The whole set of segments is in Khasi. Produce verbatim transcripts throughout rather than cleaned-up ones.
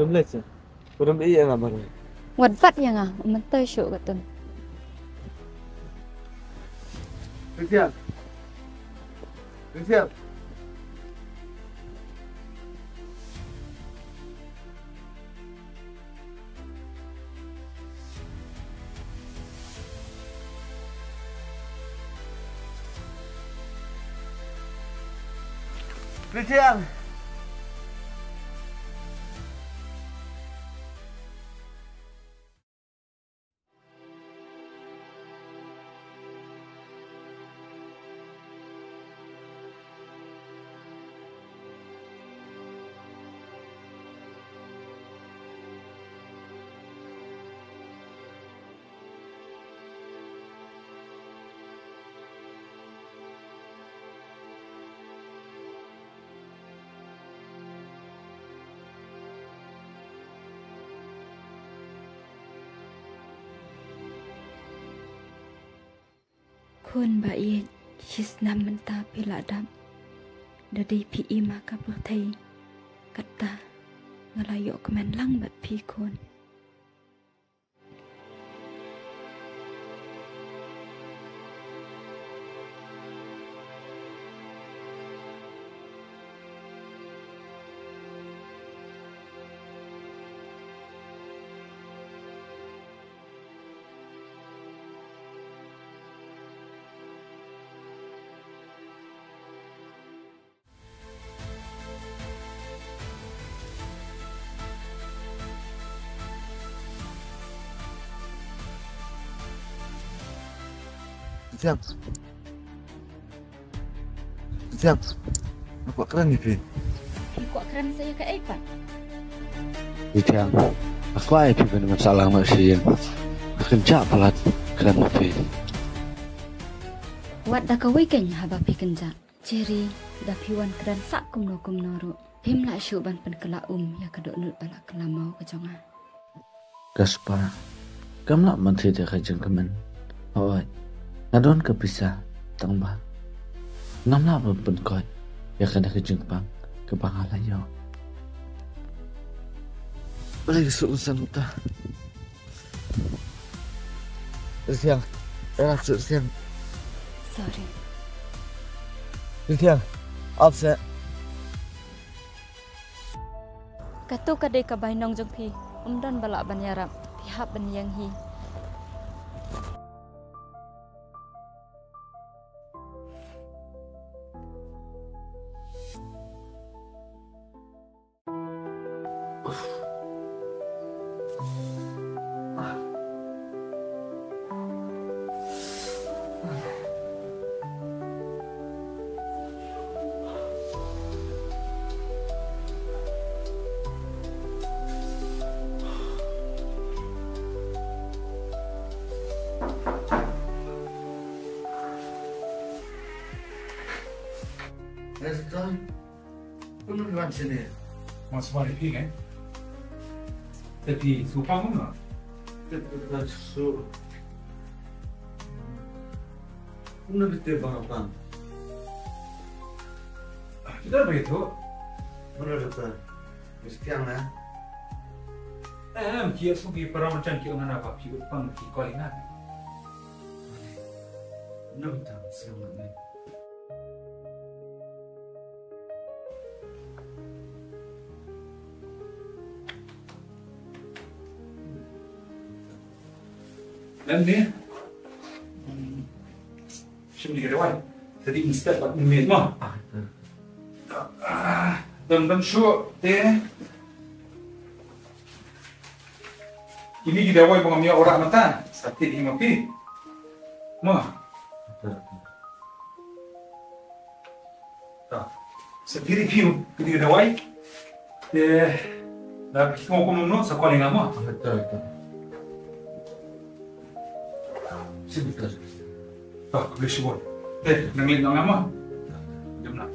Leit sha. Kudum ïa nga baroh. Wat bat ïa nga, mynta shuh katun. Christian. Christian. Christian. Khun ba ïeit, shi snem mynta phi la dap. Da dei phi im ha ka pyrthei, kata nga la ïoh kmen lang bad phi khun. Siang. Siang. Nga kwah kren ïa phi. Phi kwah kren sa ïa kaei pat? Siang. Nga kwah ïa phi ban wan sah lang noh sha ïing. Nga kynjah palat kren ïa phi. Wat da kawei keiñ haba phi kynjah. Cherry, da phi wan kren sah kumno kumno ruh, phim lah shuh ban pynkylla um ïa ka dohnud ba la kylla maw ka jong nga. Gaspar, kam lah ban thied ïa ka jingkmen. Hooid, nga don ka pisa, tang ba ngam lah ban pynkoit ïa kane ka jingpang kaba nga la ïoh. Balei ka suk san uta? Rsiang. Eh, Rsiang. Sorry. Rsiang. Ap seh. Kato ka dei ka bainong jong phi. Ym don ba lah ban ïarap. Phi hap ban ïeng hi. Esther. Kumno phi wan shane? Wan sumar ïa phi, eh? Te phi sngewbha kumno? Te phi sngewbha. Kumno phi tip ba nga pang? Phi don ba ïathuh? Mano kata? Miss Kiang, eh? Em, ki ïathuh ki para marjan ki ong nga na ba phi u pang ki Kolina. Kumno phi tip sngewbha ne? Lem ni. Shim ni ka dawai. Tadi instead bad ni ma. Ah, dam dam shu te. Ini ki dawai ba ngam ïoh ora mata. Sakit hi ma phi. Ma. Ta. Sa kiri phi, kiri dawai. Te da phi mo kumno sa calling ama. Betul, betul. Sini betul. Ta, boleh syukur. Te, nang lin nang ama. Jom lah.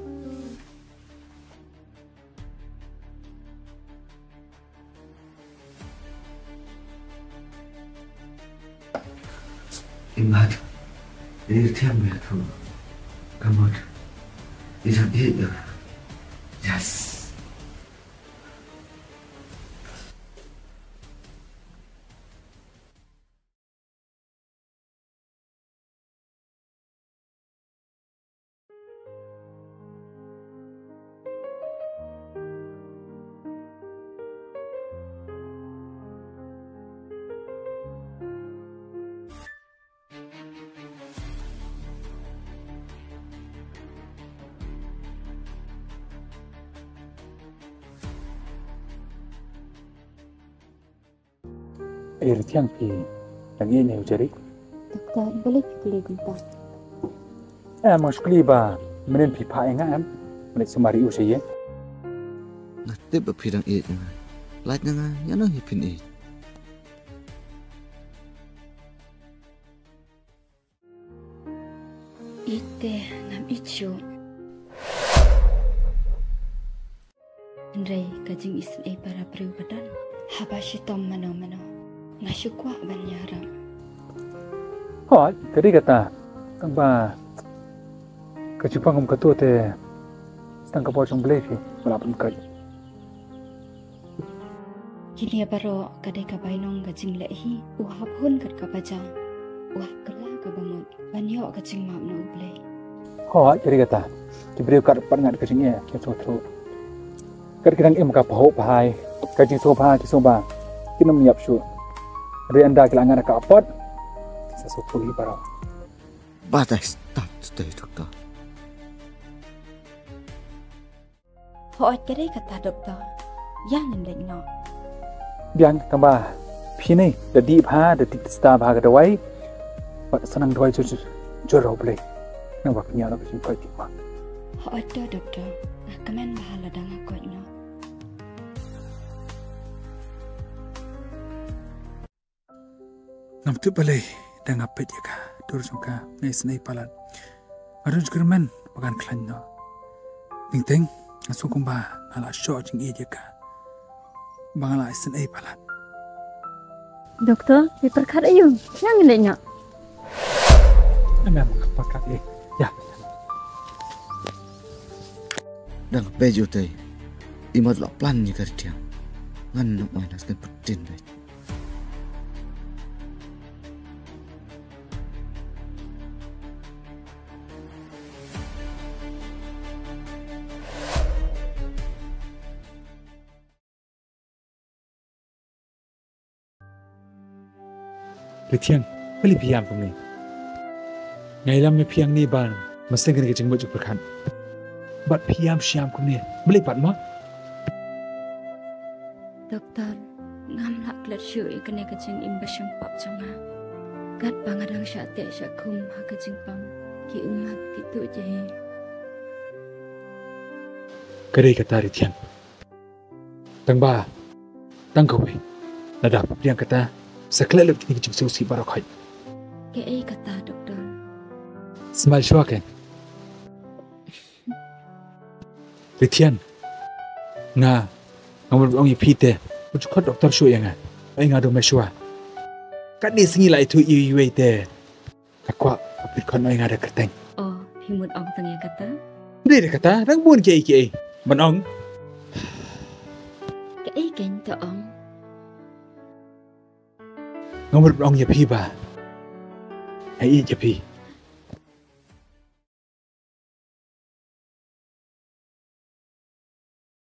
Imat, ini tiang be tu. Kamot, ijat di. Yes. Eh, Rithiang, phi dang ïeit ne u Jari? Doktor, balei phi kylli kumta? Em, nga shu kylli ba mynnin phi phah ïa nga, em? Mynnin sumar ïa u sha ïing. Nga tip ba phi dang ïeit ïa nga. Lait na nga, ïa nang hi phin ïeit. Ïeit te ngam ïeit shuh. Hynrei ka jingisynei para briew ka don haba shitom mano mano. Nga shu kwah ban ïarap. Hooid, ka dei kata. Tang ba ka jingpang kum kato te, tang ka bor jong Blei phi ba la pynkhuid. Kine baroh ka dei ka bainong ka jingleh hi. U hap hun kat kaba jia, u hap kylla kaba mut ban ïoh ka jingmap na U Blei. Hooid, ka dei kata. Ki briew kat pat ngat ka jingeh, ki sngewthuh. Kat ki dang im ka pahuh pahai, ka jingsngewbha ki sngewbha, kim ïap shuh. Hynrei ynda ki la ngat ka apot, sa sngewthuh hi baroh. Ba dei stad, dei doktor. Hooid, ka dei kata doktor. Ïa ngin leit noh. Biang, tang ba phi ne da dih bha, da dih, da sdang bha ka dawai. Bad sa nang duwai jur jur, jur ïa U Blei. Naba phin ïoh noh ka jingkoit jingkhuid. Hooid to doktor. Nga kmen bha lada nga koit noh. Ngam tip balei, da nga peit ïa ka dur jong ka, nga isynei palat. Nga don jingkyrmen ba kan khlaiñ noh. Teng teng nga sngew kumba nga la shoh jingïeit ïa ka, ba nga la isynei palat. Doktor, phi pyrkhat aïu? Ïa ngin leit noh. Em, em, nga pyrkhat ïa. Ïa. Dang peit ïa u Tei. I mat la plan ïa ka Rithiang. Ngan nang ai na sken pyrtin dei. Rithiang, balei phi ïam kumne? Nga ïalam ïa phi hangne ba mynsiem kane ka jingmut jingpyrkhat. Bad phi ïam shi ïam kumne, balei pat mo? Doktor, ngam lah klet shuh ïa kane ka jingim ba shempap jong nga. Katba nga dang shah teh shah khum ha ka jingpang, ki ummat ki tuh jai. Ka dei kata Rithiang. Tang ba, tang kawei, lada pdiang kata, sa klet lut kine ki jingsngewsih baroh khoit. Kaei kata, Doktor? Sngewbha shuwa kein. Rithiang, nga, nga mut ban ong ïa phi te, u ju khot doktor shuh ïa nga. Ai nga dum shuwa. Katne sngi la ithuh iwei iwei te. Nga kwah ba phi khot noh ïa nga da kyrteng. Oh, phi mut ong tang ïa kata? Dei da kata, dang bun kiei kiei ban ong. Kaei kein to ong? Nga mut ban ong ïa phi ba nga ïeit ïa phi.